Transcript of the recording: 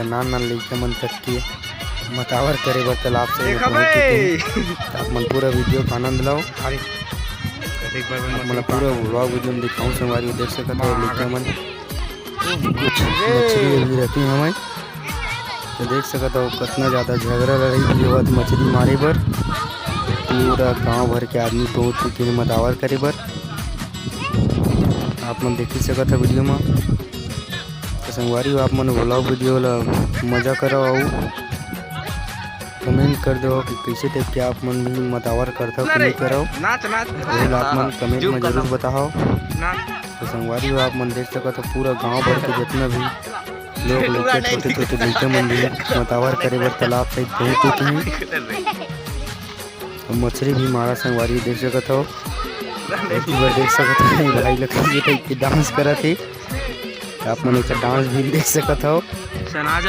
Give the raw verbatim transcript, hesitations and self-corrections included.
नान नान लइका मन तक के मतावर करे बर तालाब से पहुंच चुके हैं। त आप मन पूरा वीडियो का आनंद लाओ। आप मन पूरा vlog video में दिखाऊं संगवारी हो, देख सकत हो लइका मन कुछ मछरी अभी रहती हवय। तो देख सकत हो कितना ज्यादा झगड़ा लड़ाई भी होवत मछरी मारे बर। पूरा गांव भर के आदमी पहुंच चुके हैं मतावर करे बर। आप मन देख ही सकत हो वीडियो में। तो संगवारी हो, आप मन vlog video ला मजा करो अउ comment कर दो कि कैसे type के आप मन भी मतावर करथो कि नहीं करो। नाच, नाच। आप मन comment में जरूर बताओ। तो संगवारी हो, आप मन देख सकत हो पूरा गांव भर के जितना भी लोग लइका, छोटे छोटे लइका मन भी मतावर करे बर तालाब side पहुंच चुके हैं। अउ मछरी भी मारा संगवारी देख सकत हो। एक बार देख सकत हो भाई लोग कैसे type के dance करत हे। आप मन एकर dance भी देख सकत हो।